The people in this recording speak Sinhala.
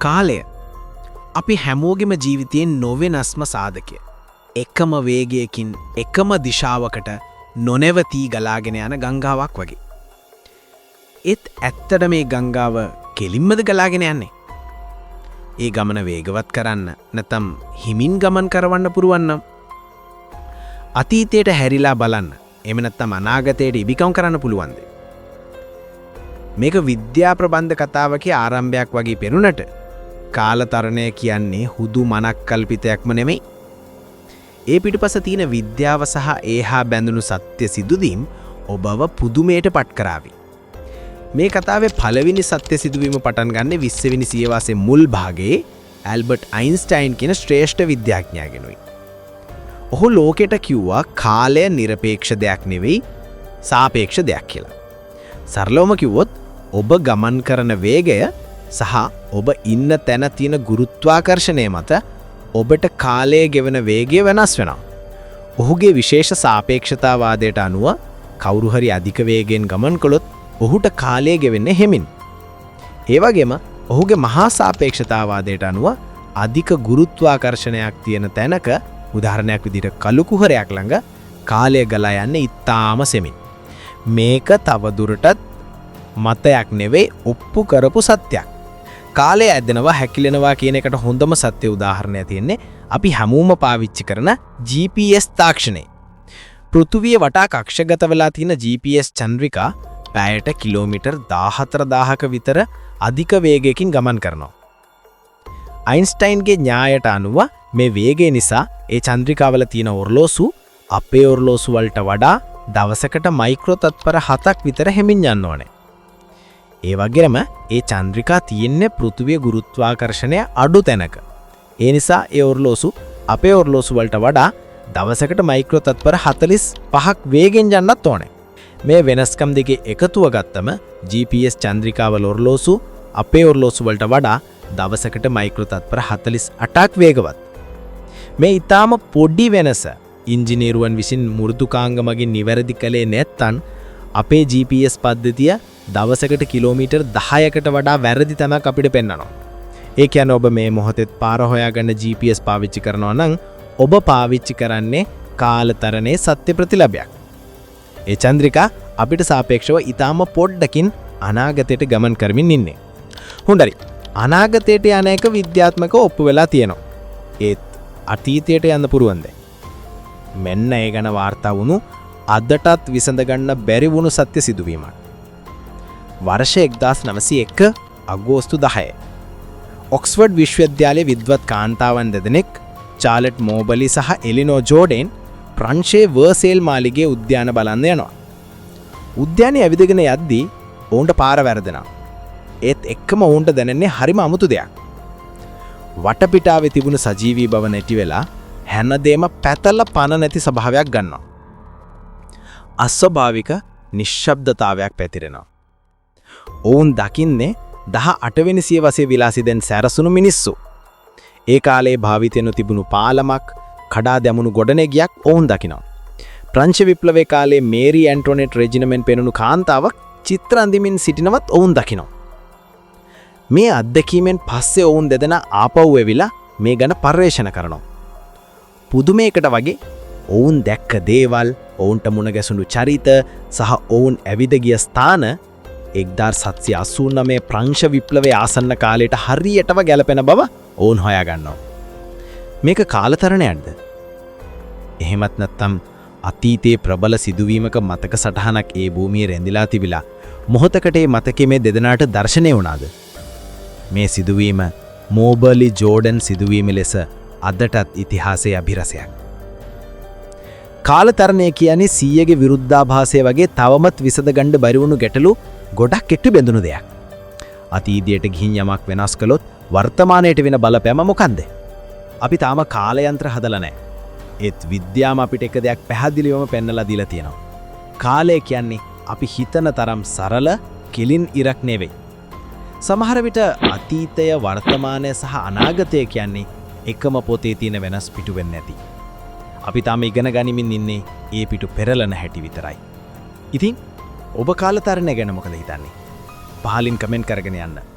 කාලය අපි හැමෝගෙම ජීවිතයෙන් නොවෙනස්ම සාධකය. එකම වේගයකින් එකම දිශාවකට නොනැවතී ගලාගෙන යන ගංගාවක් වගේ. ඒත් ඇත්තට මේ ගංගාව කෙලින්මද ගලාගෙන යන්නේ? ඒ ගමන වේගවත් කරන්න නැත්නම් හිමින් ගමන් කරවන්න පුරුවන් නම් අතීතයට හැරිලා බලන්න. එහෙම නැත්නම් අනාගතයට ඉබිකම් කරන්න පුළුවන්ද? මේක විද්‍යා ප්‍රබන්ධ කතාවකේ ආරම්භයක් වගේ පෙනුනට කාලතරණය කියන්නේ හුදු මනක්කල්පිතයක්ම නෙමෙයි. ඒ පිටුපස තියෙන විද්‍යාව සහ ඒ හා බැඳුණු සත්‍ය සිදුවීම් ඔබව පුදුමයට පත් කරાવી. මේ කතාවේ පළවෙනි සත්‍ය සිදුවීම පටන් ගන්නේ 20 වෙනි සියවසේ මුල් භාගයේ ඇල්බර්ට් අයින්ස්ටයින් කියන ශ්‍රේෂ්ඨ විද්‍යාඥයාගෙනුයි. ඔහු ලෝකෙට කිව්වා කාලය නිරපේක්ෂ දෙයක් නෙවෙයි, සාපේක්ෂ දෙයක් කියලා. සරලවම කිව්වොත් ඔබ ගමන් කරන වේගය සහ ඔබ ඉන්න තැන තියෙන ගුරුත්වාකර්ෂණය මත ඔබට කාලය ගෙවන වේගය වෙනස් වෙනවා. ඔහුගේ විශේෂ සාපේක්ෂතාවාදයට අනුව කවුරු හරි අධික වේගයෙන් ගමන් කළොත් ඔහුට කාලය ගෙවෙන්නේ හෙමින්. ඒ වගේම ඔහුගේ මහා සාපේක්ෂතාවාදයට අනුව අධික ගුරුත්වාකර්ෂණයක් තියෙන තැනක, උදාහරණයක් විදිහට කළු කුහරයක් ළඟ, කාලය ගලා යන්නේ ඉතාම සෙමින්. මේක තවදුරටත් මතයක් නෙවෙයි, ඔප්පු කරපු සත්‍යයක්. කාලය ඇදෙනවා, හැකිලෙනවා කියන එකට හොඳම සත්‍ය උදාහරණය තියෙන්නේ අපි හැමෝම පාවිච්චි කරන GPS තාක්ෂණය. පෘථුවිය වටා කක්ෂගත වෙලා තියෙන GPS Chandrika පැයට කිලෝමීටර් 14,000ක විතර අධික වේගයකින් ගමන් කරනවා. අයින්ස්ටයින්ගේ න්‍යායට අනුව මේ වේගය නිසා ඒ චන්ද්‍රිකාවල තියෙන ඔර්ලෝසු අපේ ඔර්ලෝසු වලට වඩා දවසකට මයික්‍රෝ තත්පර 7ක් විතර හෙමින් යන්න ඕනේ. ඒ වගේම ඒ චන්ද්‍රිකා තියෙන්නේ පෘථුවිය ගුරුත්වාකර්ෂණය අඩු තැනක. ඒ නිසා ඒ ඔර්ලෝසු අපේ ඔර්ලෝසු වලට වඩා දවසකට මයික්‍රෝ තත්පර 45ක් වේගෙන් යන්නත් ඕනේ. මේ වෙනස්කම් දෙකේ එකතුව ගත්තම GPS චන්ද්‍රිකාවල ඔර්ලෝසු අපේ ඔර්ලෝසු වලට වඩා දවසකට මයික්‍රෝ තත්පර 48ක් වේගවත්. මේ ඉතාම පොඩි වෙනස ඉංජිනේරුවන් විසින් මෘදුකාංග මගින් නිවැරදි කළේ නැත්තම් අපේ GPS පද්ධතිය දවසකට කිලෝමීටර් 10කට වඩා වැරදි තැනක් අපිට පෙන්වනවා. ඒ කියන්නේ ඔබ මේ මොහොතේත් පාර හොයාගන්න GPS පාවිච්චි කරනවා නම් ඔබ පාවිච්චි කරන්නේ කාලතරණයේ සත්‍ය ප්‍රතිලබයක්. ඒ චන්ද්‍රිකා අපිට සාපේක්ෂව ඉතාම පොඩ්ඩකින් අනාගතයට ගමන් කරමින් ඉන්නේ. හොඳයි. අනාගතයට යන එක විද්‍යාත්මකව ඔප්පු වෙලා තියෙනවා. ඒත් අතීතයට යන්න පුරුවන්ද? මෙන්න ඒ ගැන වාර්තා වුණු අදටත් විසඳ ගන්න බැරි වුණු සත්‍ය සිදුවීමක්. වර්ෂ 1901 අගෝස්තු 10. ඔක්ස්ෆර්ඩ් විශ්වවිද්‍යාලයේ විද්වත් කාන්තාවන් දෙදෙනෙක්, චාලට් මෝබලි සහ එලිනෝ ජෝඩේන්, ප්‍රංශයේ වර්සේල් මාලිගයේ උද්‍යාන බලන්න යනවා. උද්‍යානයේ ඇවිදගෙන යද්දී ඔවුන්ට පාර වැරදෙනවා. ඒත් එක්කම ඔවුන්ට දැනෙන්නේ හරිම අමුතු දෙයක්. වටපිටාවේ තිබුණු සජීවී බව නැති වෙලා හැමදේම පැතල පණ නැති ස්වභාවයක් ගන්නවා. අස්වාභාවික නිශ්ශබ්දතාවයක් පැතිරෙනවා. ඔවුන් දකින්නේ 18 වෙනි සියවසේ විලාසිතෙන් සැරසුණු මිනිස්සු. ඒ කාලේ භාවිතයෙන් තිබුණු පාලමක්, කඩා දැමුණු ගොඩනැගියක් ඔවුන් දකිනවා. ප්‍රංශ විප්ලවයේ කාලේ මේරි ඇන්ටොනෙට් රෙජිනමෙන් පෙනුණු කාන්තාවක් චිත්‍ර අඳිමින් සිටිනවත් ඔවුන් දකිනවා. මේ අත්දැකීමෙන් පස්සේ ඔවුන් දෙදෙනා ආපහු ඇවිලා මේ ගැන පර්යේෂණ කරනවා. පුදුමයකට වගේ ඔවුන් දැක්ක දේවල්, ඔවුන්ට මුණ ගැසුණු චරිත සහ ඔවුන් ඇවිද ගිය ස්ථාන 1789 ප්‍රංශ විප්ලවයේ ආසන්න කාලයට හරියටම ගැලපෙන බව ඔවුන් හොයාගන්නවා. මේක කාලතරණයක්ද? එහෙමත් නැත්නම් අතීතයේ ප්‍රබල සිදුවීමක මතක සටහනක් ඒ භූමියේ රැඳිලා තිබිලා මොහොතකට ඒ මතකයේ මේ දෙදෙනාට දර්ශනය වුණාද? මේ සිදුවීම මෝබර්ලි ජෝඩන් සිදුවීම ලෙස අදටත් ඉතිහාසයේ අභිරසයක්. කාලතරණය කියන්නේ 100ගේ විරුද්ධාභාසය වගේ තවමත් විසඳ ගන්න බැරි වුණු ගැටලු ගොඩක් එක්ක බැඳුණු දෙයක්. අතීතයට ගිහින් යමක් වෙනස් කළොත් වර්තමානයට වෙන බලපෑම මොකන්ද? අපි තාම කාලයන්ත්‍ර හදලා නැහැ. ඒත් විද්‍යාව අපිට එක දෙයක් පැහැදිලිවම පෙන්නලා දීලා තියෙනවා. කාලය කියන්නේ අපි හිතන තරම් සරල කෙලින් ඉරක් නෙවෙයි. සමහර විට අතීතය, වර්තමානය සහ අනාගතය කියන්නේ එකම පොතේ තියෙන වෙනස් පිටු වෙන්න ඇති. අපි තාම ඉගෙන ගනිමින් ඉන්නේ ඒ පිටු පෙරලන හැටි විතරයි. ඉතින් ඔබ කාලතරණය ගැන මොකද හිතන්නේ? පහලින් කමෙන්ට් කරගෙන යන්න.